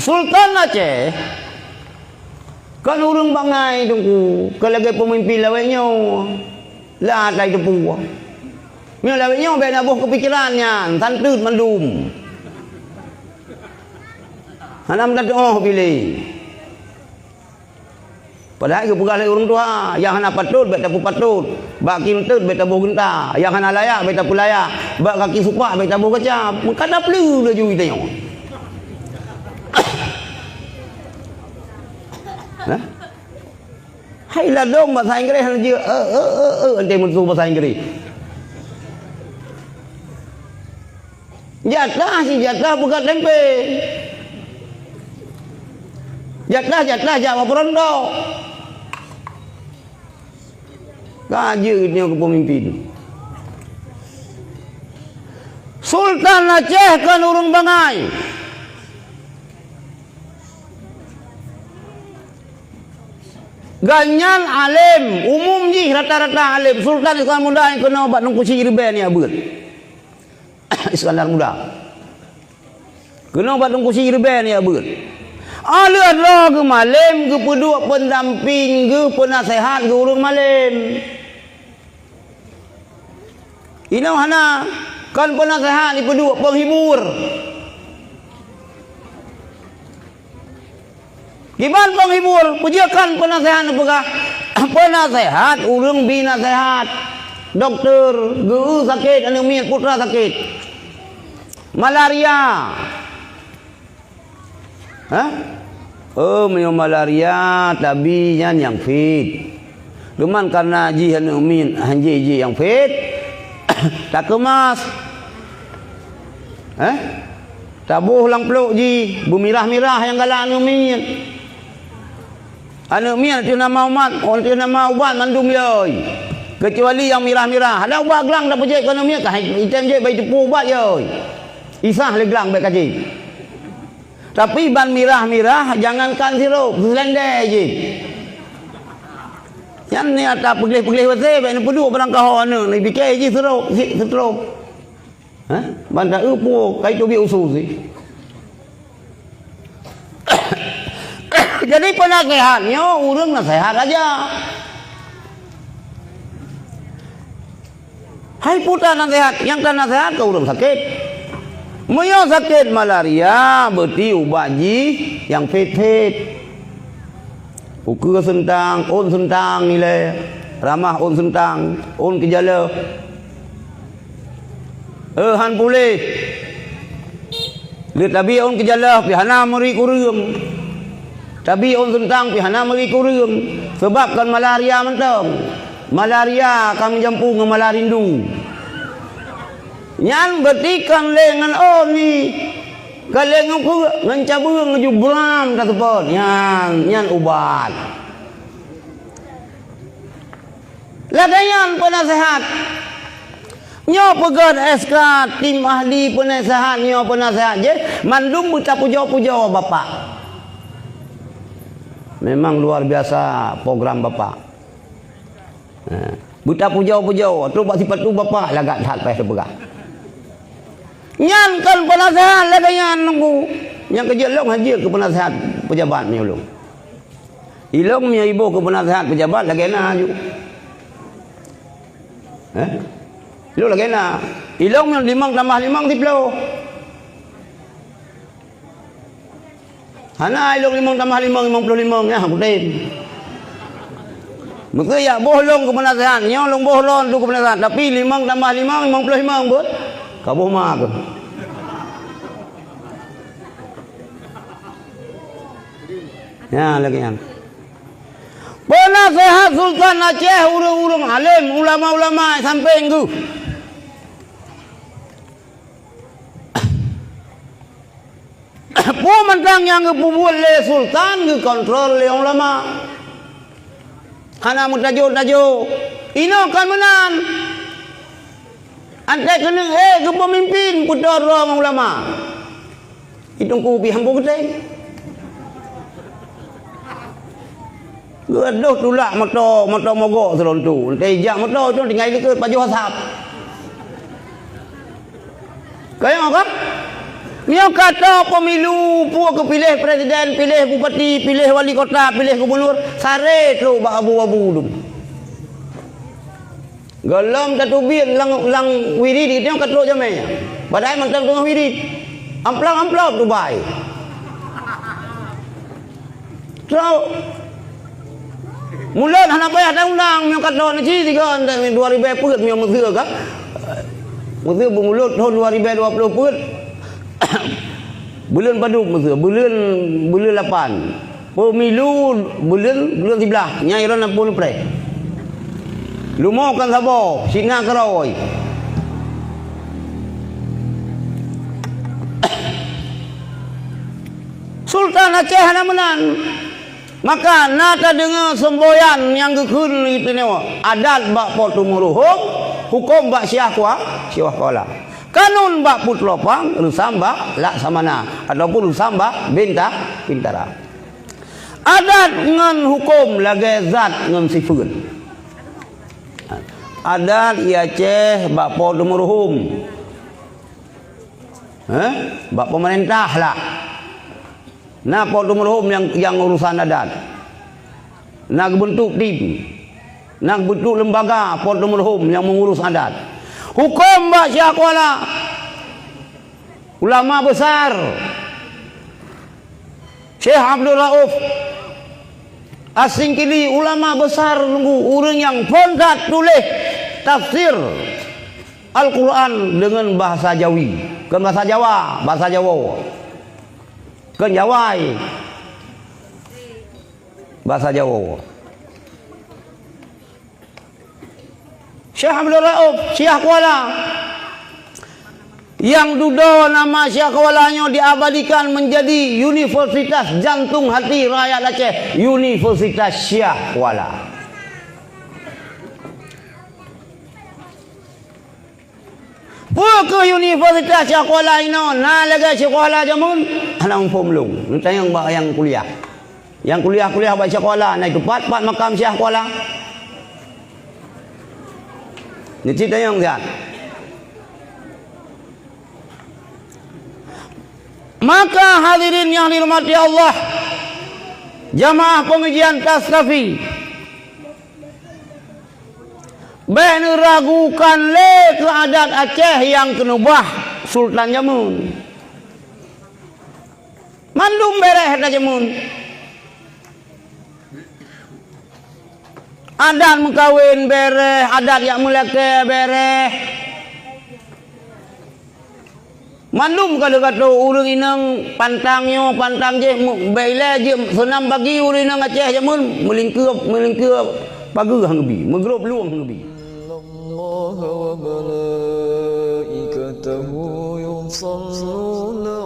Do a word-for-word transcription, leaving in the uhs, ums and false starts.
Sultan Aceh kon ureuëng bangai, Teungku, kon lagée peumimpin lawét nyoe. Lah tai teupeu. Meunyoe lawét nyoe bék na boh keupikiran nyan, santeuet mandum. Hana meutateuoh piléh. Padahai geupeugah lé ureuëng tuha, nyang hana patot bék tapeupatot, bak kaki eunteut bék taboh geunta, nyang hana layak bék tapeulayak, bak kaki supak bék taboh gaca. Meuka tapleue laju geutanyoe. Hah? Hai ladôm basa Inggréh hana jeuet, eh, eh, eh, eh, anté meututoe basa Inggréh. Jatah si jatah peugah tempe. Jatah-jatah jak bak peuruntok. Ka jeuet nyoe keu peumimpin. Sultan Aceh kon ureuëng bangai. Gobnyan além, umum jih rata-rata além. Sultan Iskandar Muda nyang keunoe bak Teungku Chik Ribée nibak beuet. Iskandar Muda. Keunoe bak Teungku Chik Ribée nibak beuet. Óh lheueh droe geumalém, geupeuduek pendamping, geupeunaseuhat geu ureuëng malém. Inoe hana, kon peunaseuhat, ipeuduek penghibur. Kiban penghibur, peujeuet kon peunaseuhat neupeugah, peunaseuhat ureuëng bi naseuhat. Dokto, geu sakét aneuëk miet, putra sakét. Malaria. Hah? Oh, meunyoe malaria, tabi nyan nyang fit. Cuman kareuna jih aneuëk miet, hanjeuet jih nyang fit, takeumas. Hah? Taboh lam plôk jih, beumirah-mirah nyang galak aneuëk miet. Aneuëk miet teuh nama umat, teuh nama ubat mandum yôi. Keucuali nyang mirah-mirah. Ada ubat glang tapeujeuet keu aneuëk miet, ka item jeuet bak iteupeu ubat yôi. Isah lé glang bék ka jeuet. Tapi ban mirah-mirah, jangankan sirop, seulendé jih. Nyan ni ata peugleh-peugleh wase, bék neupeuduek barang kaho aneuëk, neupike jih sirop, si-, sirop. Hah? Ban ta-eu puwoe, kai teubiet usu sih. Jadi peunaseuhat nyoe ureuëng naseuhat raja. Hai putra naseuhat, nyang ka naseuhat keu ureuëng sakét. Meunyoe sakét malaria, beuti ubat jih nyang phét-phét. Ukeue seuntang, ôn seuntang ilée, ramah ôn seuntang, ôn keujaleuh. Eh, han puléh. Lé tabi ôn keujaleuh pih hana meuri kureueng. Tabi ôn seuntang pih hana meuri kureueng, sabab kon malaria mantong. Malaria ka meujampu ngon malarindu. Nyan beuti kon lé ngon ôn ni. Kon lé ngon ku-, ngon cabeueng jubram taseupôt. Nyan, nyan ubat. Lagée nyan peunaseuhat. Nyoe peugét S K tim ahli peunaseuhat, nyoe peunaseuhat jih mandum beutapujoe-pujoe Bapak. Memang luar biasa program Bapak. Ha, beutapujoe-pujoe, trok bak sipatu Bapak lagak that paih teupeugah. Nyan kon peunaseuhat lagée nyan nunggu. Nyang keujeuet lôn hana jeuet keu peunaseuhat peujabat meunyoe lôn. Ilôn meunyoe iboh keu peunaseuhat peujabat lagée na aju. Eh? Ilôn lagée na. Ilôn meunyoe limong tambah limong siploh. Hana ilôn limong tambah limong, limong ploh limong, nyan kutem. Meuseu jak boh lôn keu peunaseuhat, nyoe lôn boh lôn tu keu peunaseuhat, tapi limong tambah limong, limong ploh limong buet. Ka boh ma keuh. Nyan lagée nyan. Peunaseuhat Sultan Aceh, ureuëng-ureuëng além, ulama-ulama sampéng geuh. Peue mantong nyang geupeubuet lé sultan geukontrol lé ulama. Hana meutajô-tajô. Inoe kon meunan. Antai keuneuk ék keu peumimpin peutoe droe ngon ulama. Itungku pih hambo geutem. Geudoh tulak moto, moto mogok sidroe tu. Entah jak moto tu tinggai likot pajoh asap. Kayang kan? Meunyoe ka trok pemilu, peue keu piléh presiden, piléh bupati, piléh wali kota, piléh gubernur, saré trok bak abu-abu dum. Gohlom tateubiet lam, lam wirit, geutanyoe ka trok jamé nyan. Padahai mantong teungoh wirit. Amplop-amplop tubai. Trok. Mulod hana payah taundang, meunyoe ka trok neuci sigoe, dua ribèe peuet meunyoe meuseu ka. Meuseu beumulod thôn dua ribèe dua ploh peuet. Buleuen padub meuseu, buleuen, buleuen lapan. Pemilu buleuen, buleuen siblaih, nyang droeneuh na peuet preh. Leumo kon saboh, sinan keurôi. Sultan Aceh hana meunan. Maka na tadeungoe seumboyan nyang geukheun lagèe nyoe, adat bak Po Teumeuruhom, hukôm bak Syiah Kua-, Syiah Kuala. Kanun bak Putroe Phang, reusam bak Laksamana, ataupun reusam bak Binta-, Bintara. Adat ngon hukôm lagèe zat ngon sifeut. Adat i Aceh bak Po Teumeuruhom. Heh? Bak pemerintah lah. Na Po Teumeuruhom nyang, nyang urusan adat. Na geubentuk tim. Na geubentuk lembaga Po Teumeuruhom nyang meungurus adat. Hukôm bak Syiah Kuala. Ulama besar. Syekh Abdul Rauf As-Singkili, ulama besar Teungku, ureueng nyang phôn that tuléh tafsir Al-Quran deungon bahasa Jawi. Kon bahasa Jawa, bahasa Jawa. Kon Jawa, eh. Bahasa Jawa. Syekh Abdul Rauf, Syiah Kuala. Nyang dudoe nama Syiah Kuala nyoe diabadikan menjadi universitas jantung hati rakyat Aceh, Universitas Syiah Kuala. Peue keuh Universitas Syiah Kuala inoe na lagèe Syiah Kuala jameun? Hana muphom lôn. Neutanyong bak nyang kuliah. Nyang kuliah-kuliah bak Syiah Kuala, na teupat pat makam Syiah Kuala? Neucit tanyong siat. Maka hadirin nyang dirahmati Allah, jamaah pengajian Tastafi, bèk neuragukan lé keu adat Aceh nyang keuneubah sultan jameun. Mandum bèrèh adat jameun. Adat meukawen bèrèh, adat jak meulakèe bèrèh. Mandum ka lheueh ka trok ureueng inong pantang nyoe, pantang jéh, meu-, bèk ilèe jeuet seunam pagi ureueng inong Aceh jameun meulingkeue, meulingkeue pageue han geubi, meugrôp lueng han geubi. Innallaha wa malaikatahu yusalluna